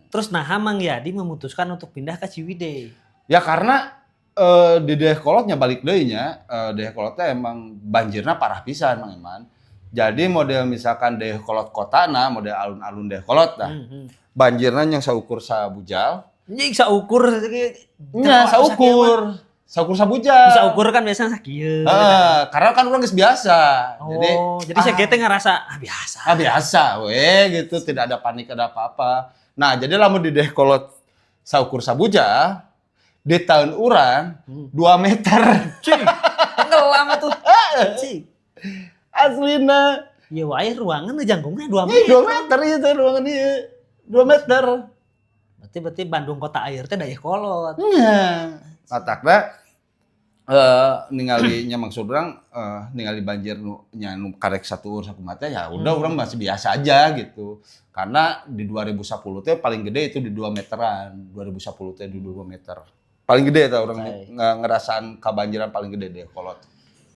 Terus nah, Mang Yadi memutuskan untuk pindah ke Ciwidey. Ya, karena di Dayeuhkolotnya balik deui nya, Dayeuhkolot teh emang banjirna parah pisan, Mang Iman. Jadi model misalkan Dayeuhkolot kotana, model alun-alun Dayeuhkolot dah. Banjirna yang saukur sabujal. Anjing, saukur. Nya saukur. Saukur sabujal. Saukur kan biasanya sakieu. Heeh, karena kan urang geus biasa. Jadi Oh, jadi saya teh ngerasa ah biasa. Ah biasa we gitu, tidak ada panik, ada apa-apa. Nah, jadi lamun di Dayeuhkolot saukur sabujal, di tahun urang 2 meter. Cing, tenggelam tuh. Cing. Aslina. Ya wae, ruangan jangkungnya 2 Ini meter. 2 meter itu ruangan ieu. 2 meter. Berarti berarti Bandung kota air teh Dayeuhkolot. Nya. Matakna ningali nya maksud urang ningali banjir nu nya nu karek satu sakumaha teh, ya udah, urang masih biasa aja gitu. Karena di 2010 teh paling gede itu di 2 meteran. 2010 teh di 2 meter. Paling gede tah urang ngerasaan kabanjiran paling gede Dayeuhkolot.